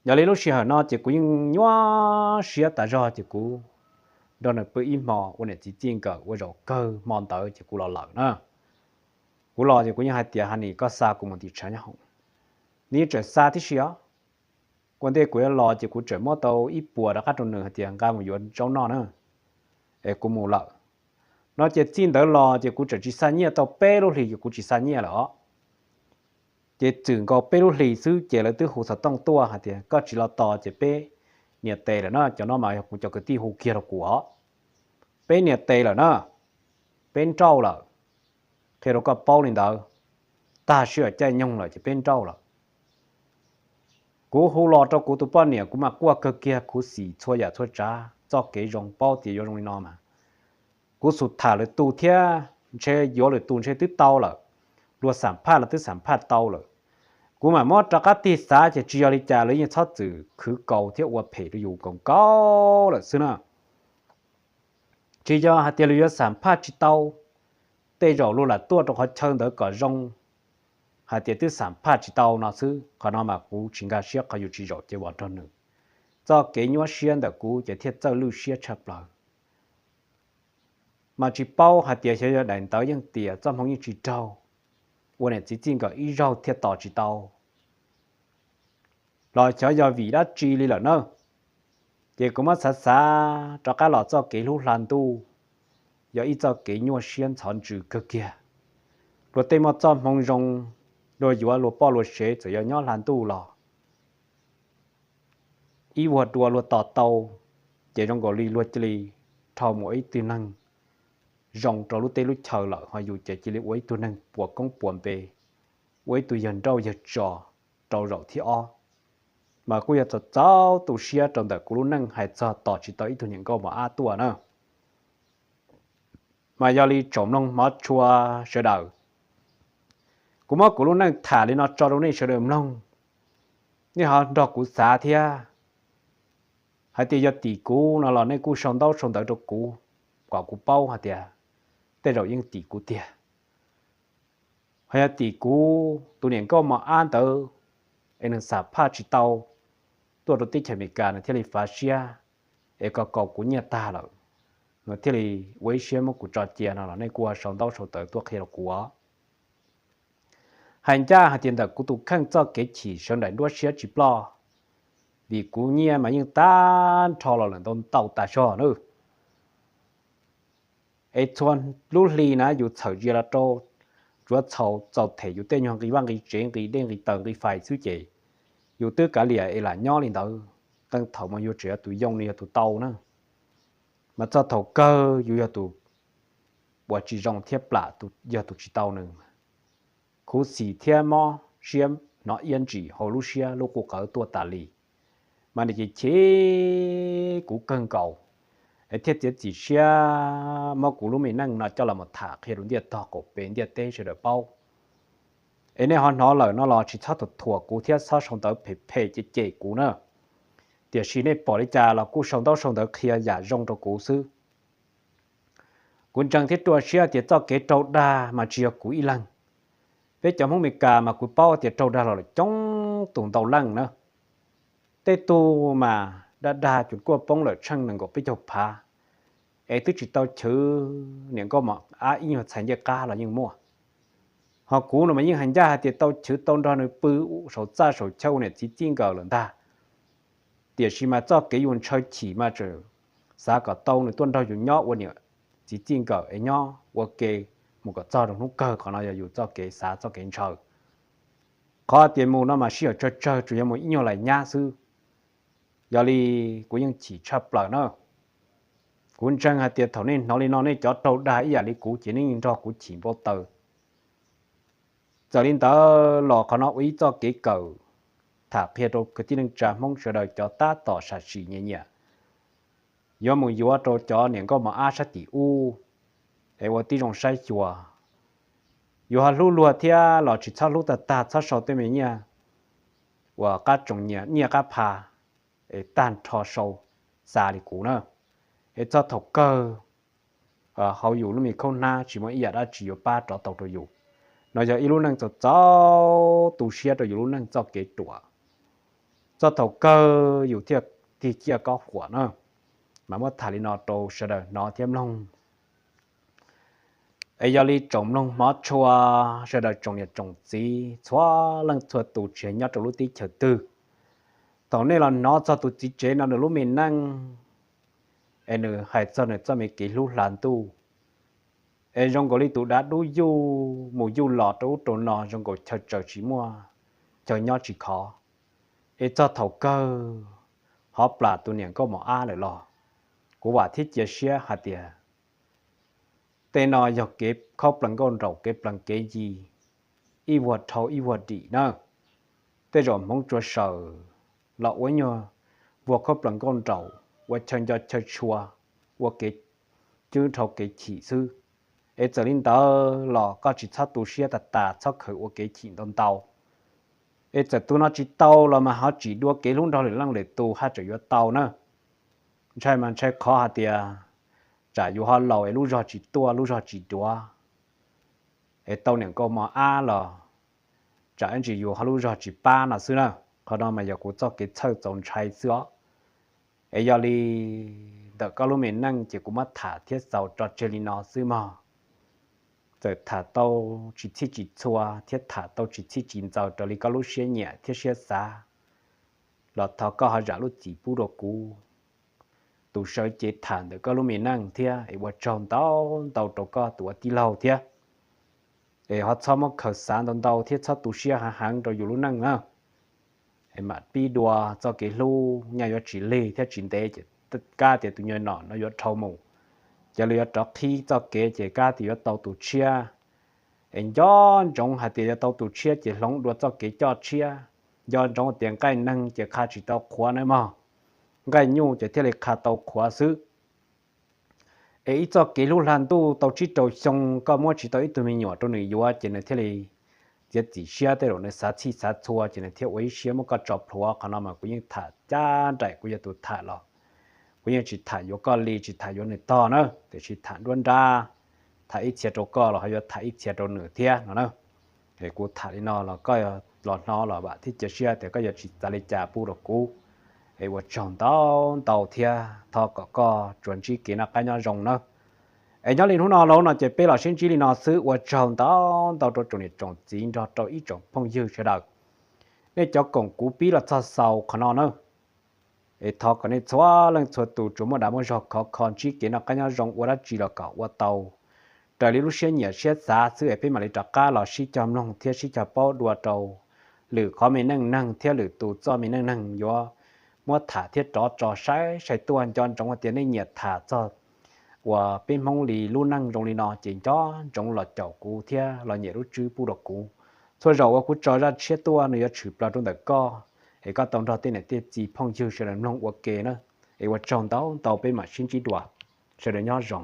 Yog li lub sij hawm no ces kuv yeej nyuaj siab tas zog ces kuv nrog nws pw ib hmo ua niam txiv txij nkawm ua zaum kawg hmo ntawd ces kuv los lawm na. Kuv los ces kuv yeej hais tias, ha nim koj xa kuv mus tim tshav nyob hoom, nws yeej tseem xa tib si os. Ua ntej kuv yuav los ces kuv tseem muab tau ib puas rov qab rau nws hais tias nqa mus yuav zaub noj na, es kuv mus lawm no. Ces txij ntawd los ces kuv tseem tsis xa nyiaj tau peb lub hlis ces kuv tsis xa nyiaj lawm os. Ces txwm nkaus peb lub hlis xwb ces lawv twb hu xov tooj tuaj hais tias koj tsis los tos ces peb nias tes lawm na. Cov no mas yog kuv cov kwv tij hu kiag rau kuv os. Peb nias tes lawm na, peb nrauj lawm. Qhia rau koj paub li ntawd, tag sij hawm caij nyoog lawm ces peb nrauj lawm. Kuv hu los rau kuv tus poj niam kuv mam quaj kawg kiag khuv xim txhua yam txhua tsav txoj kev zoo paub tias yuav zoo li no mas. Kuv xub tham lwm tus thiab ntshe yuav lwm tus ntshe twb tau lawm, luag xam phaj los twb xam phaj tau lawm. Kuv mam muab rov qab tig xav ces tsis yog li cas, lawv yeej txhob txwm khwv kaus thiab ua phem rau yus kaus nkaus lawm xwb na. Tsis yog hais tias luag yuav xam phaj tsis tau, tej zaum luag lam tuaj rau qhov chaw ntawd kom zoo hais tias twb xam phaj tsis tau no xwb. Qhov no mas kuv tsis nkag siab qhov yus tsis zaum ces vov nrog nws. Txoj kev nyuaj siab ntawm kuv ces thiaj txawj lwj siab tshaj plaws. Mas tsis paub hais tias xyov yog daim ntawv yeej tiam txoj hmoo yeej tsis raug, ua niam txiv txij nkawm ib zaug thiaj tos tsis tau los xyov yog vim dab tsi li lawm na. Ces kuv muab xav xav rov qab los txoj kev hlub hla ntuj yog ib txoj kev nyuaj siab ntxhov ntsws kawg kiag. Luag tej muaj txoj hmoo zoo, luag yuav luag poj luag sev txawm yog nyob hla ntuj los ib vuag dua luag tos tau, ces zoo nkaus li luag cia li dhau mus ua ib tug neeg zoo rau lub teb lub chaw lawm, ho yus ces cia li ua ib tug neeg puas koob puas npe, ua ib tug yawg nrauj yawg tso rau zaum thib ob. Mas kuj yog txaus txaus tu siab rau ntawm kuv lub neej hais txog tos tsis tau ib tug niam nkauj mos ab tuaj na. Mas yog li tsoom mloog hmov tshua sawv daws, kuv muab kuv lub neej tham li no tso rau nej sawv daws mloog, nej ho nrog kuv xav thiab. Hais tias yog tim kuv no los nej kuj sau ntaub sau ntawv rau kuv kom kuv paub hais tias tej zaum yeej tim kuv tiag. Ho yog tim kuv tus niam nkauj mos ab ntawd es nws xam phaj tsis tau, tuaj rau teb chaws Amelikas nws thiaj li fav siab es kom kaus kuv nyiaj tag lawm, nws thiaj li ua ib siab muab kuv tso cia no los nej kuj sau ntaub sau ntawv tuaj qhia rau kuv os. Hais ncaj hais tias ntawm kuv tus kheej txoj kev chim sawv nraim nruab siab tsis ploj, vim kuv nyiaj mas yeej tag nrho los lawm ntau ntau tas zog na. Es txhua lub hli na yus txhawm zia los rau, tsuav txhaum txaus them yus tej nyuag nqi vaj nqi tsev nqi dej nqi taws nqi fais xwb ces yus twb kav liam es lam nyob li ntawd. Qee thaum mas yus tseem yog tus yoo nws yog tus tau na, mas txog thaum kawg yus yog tus uas tsis zoo thiab plam yog tus tsis tau nws. Khuv xim thiab mob siab hnov iab ntsim hauv lub siab lub qub qawv tuaj tas li, mas nws ces chim kuv kawg nkaus, es thiaj txiav txim siab muab kuv lub me neej no coj los mus tham qhia rau ntiaj tog qaum pem ntiaj teb sawv daws paub. Es nej ho hnov lawm no los tsis txhob thuam kuv thiab txhob sau ntawv phem phem cem cem kuv na. Tiam sis nej pom li cas los kuj sau ntaub sau ntawv qhia yam zoo rau kuv xwb. Kuv ntseeg thiab ruaj siab tias txoj kev raug dag mas tsis yog kuv ib leeg. Peb cov Hmoob Meskas mas kuv paub tias raug dag los lawm coob tus ntau leej na. Tej tug mas dag dag cuag kuaj poob lawm tsheej nees nkaum peb caug phav, es twb tsis tau chwv niam nkauj mos ab ib nyuag txhais ncej qab los yeej muaj. Ho kuv no mas yeej hais ncaj hais tias tau chwv tau nrog nws pw saum txaj saum chaw ua niam txiv txij nkawm lawm ntag. Tiam sis mas txoj kev yus ntshaw chim mas tseem xav kom tau nws tuaj nrog yus nyob ua niam txiv txij nkawm es nyob ua ke mus kom txog rau hnub kawg. Qhov no yog yus txoj kev xav txoj kev ntshaw. Qhov tias mus no mas sij hawm tsawg tsawg tsuas yog mus ib nyuag lais nyab xwb. Yog li kuv yeej chim tshaj plaws na. Kuv ntseeg hais tias thaum nej hnov li no nej cov raug dag ib yam li kuv ces nej yeej nrog kuv chim npau taws. Txawm li ntawd los qhov no ua ib txoj kev kawm tham qhia rau kwv tij neej tsa Hmoob sawv daws cov tab tom sam sim nyiam nyiam yuav mus yuav rau cov niam nkauj mos ab sab tim ub, es ua tib zoo saib xyuas. Yus ho hlub luag thiab los tsis txhob hlub tag tag, txhob sau tej me nyiaj uas qab tsoom nyiaj qab pha es tag nrho sau xa li kuv na. Es txog thaum kawg hauv yus lub me khaub hnab tsis muaj ib yam dab tsi yuav pab rov tau rau yus. No yog ib lub neej txaus txaus tu siab rau yus lub neej txoj kev ruam. Txog thaum kawg yus thiaj tig ciaj kob huam na. Mas muab tham li no rau sawv daws hnov thiab mloog. Es yog li tsoom mloog hmov tshua, sawv daws tsoom niam tsoom txiv txhua leej txhua tus tsis hais nyob rau lub teb chaws twg, thaum nej los hnov txog tus txiv tsev no nws lub me neej, es nws hais txog nws txoj me kev hlub hla ntuj, es zoo nkaus li tus dav dub yuj mus yuj los rau ub rau no zoo nkaus chaw tsaws tsis muaj, chaw nyob tsis khov, es txog thaum kawg hov plam tus niam nkauj mos ab lawm los, kuv vam thiab cia siab hais tias tej no yog kev khaub plees nkauj nraum kev plees kev yi, ib vuag dhau ib vuag dim na. Tej zaum hmoov tsuas sawm los ua ib nyuag vuag khaub plees nkauj nraum, ua chaw nco chaw tshua, ua kev cwb dhau kev chim xwb. Es txawm li ntawd los koj tsis txhob tu siab tas tas, txhob khaws ua kev chim ntau ntau. Es txawm tus no tsis tau los mas ho tsim dua kev hlub nrog lwm leej lwm tus haj tseem yuav tau na. Ntshai mas ntshai qhov hais tias tsam yus ho laus es lub zog tsis tuaj lub zog tsis duav, es tau niam nkauj mos ab los tsam ib ntsis yus ho lub zog tsis pab no xwb na. Qhov no mas yog kuv txoj kev txhawj txaus ntshai xwb os. Es yog li ntawm koj lub me neej ces kuv muab tham thiab xaus tso tseg li no xwb mog. Txawm tham tau tsis txhij tsis txhua thiab tham tau tsis txhij tsis ntxaws raws li koj lub siab nyiam thiab siab xav, los thov koj ho zam lub txim pub rau kuv tus sawv cev tham ntawm koj lub me neej thiab, es ua tsaug ntau ntau rau koj tus ua tij laug thiab. Es ho txhob muab khaws xav ntau ntau thiab txhob tu siab heev heev rau yus lub neej na. Es mam pib dua txoj kev hlub, nyaj yuav tsis lig thiab tsis ntev ces kab tias tus nyuag nom no yuav dhau mus, ces lawv yuav rov qhib txoj kev ces kab tias yuav tau tus tshiab. Es nco ntsoov hais tias yuav tau tus tshiab ces hloov dua txoj kev coj tshiab. Nco ntsoov tias nqaij neeg ces qha tsis tau qhuav nawb mog, nqaij nyuj ces thiaj li qha tau qhuav xwb. Es ib txoj kev hlub hla ntuj tau tsib rau xyoo koj muab tsis tau ib tug me nyuam rau nws yuav ces nws thiaj li txiav txim siab, tej zaum nws xav txhij xav txhua ces nws thiaj ua ib siab muab koj tso plhuav. Qhov no mas kuv yeej tham cab nraim, kuv yog tus tham los kuv yeej tsis tham yuav koj li tsis tham yuav nws tog na, tiam sis tham nruab nrab, tham ib txhia rau koj los ho yuav tham ib txhia rau nws thiab no na. Es kuv tham li no los koj los hnov los vam thiab cia siab tias koj yuav tsis xav li cas pub rau kuv. Es ua tsaug ntau ntau thiab thov kom koj tsuas ntsib kev noj qab nyob zoo nawb. Es nyob li hnub no lauj no ces peb los sib ntsib li no xwb, ua tsaug ntau ntau rau tsoom niam tsoom txiv nrog rau ib tsoom phooj ywg sawv daws. Nej cov koom kuv pib los txog xaus qhov no na. Es thov kom nej txhua leej txhua tus tsuas muaj dag muaj zog khov kho ntsib kev noj qab nyob zoo ua dab tsi los kom ua tau raws li lub siab nyiam siab xav xwb es peb mam li rov qab los sib cog mloog thiab sib cog paub dua rau lwm qhov me neej neeg thiab lwm tus txoj me neej neeg yuav muab tham thiab rov tso saib sai tuaj. Nco ntsoov hais tias nej nyiam tham txog uas peb Hmoob li lub neej zoo li no ces nco ntsoov los caum kuv thiab los nyem lub tswb pub rau kuv. Txhua zaus uas kuv tso zaj tshiab tuaj nws yuav tshwm plaws rau ntawm koj, es koj tau nrog tej niam tej txiv phooj ywg sawv daws mloog ua ke na. Es ua tsaug ntau ntau, peb mam sib ntsib dua, sawv daws nyob zoo.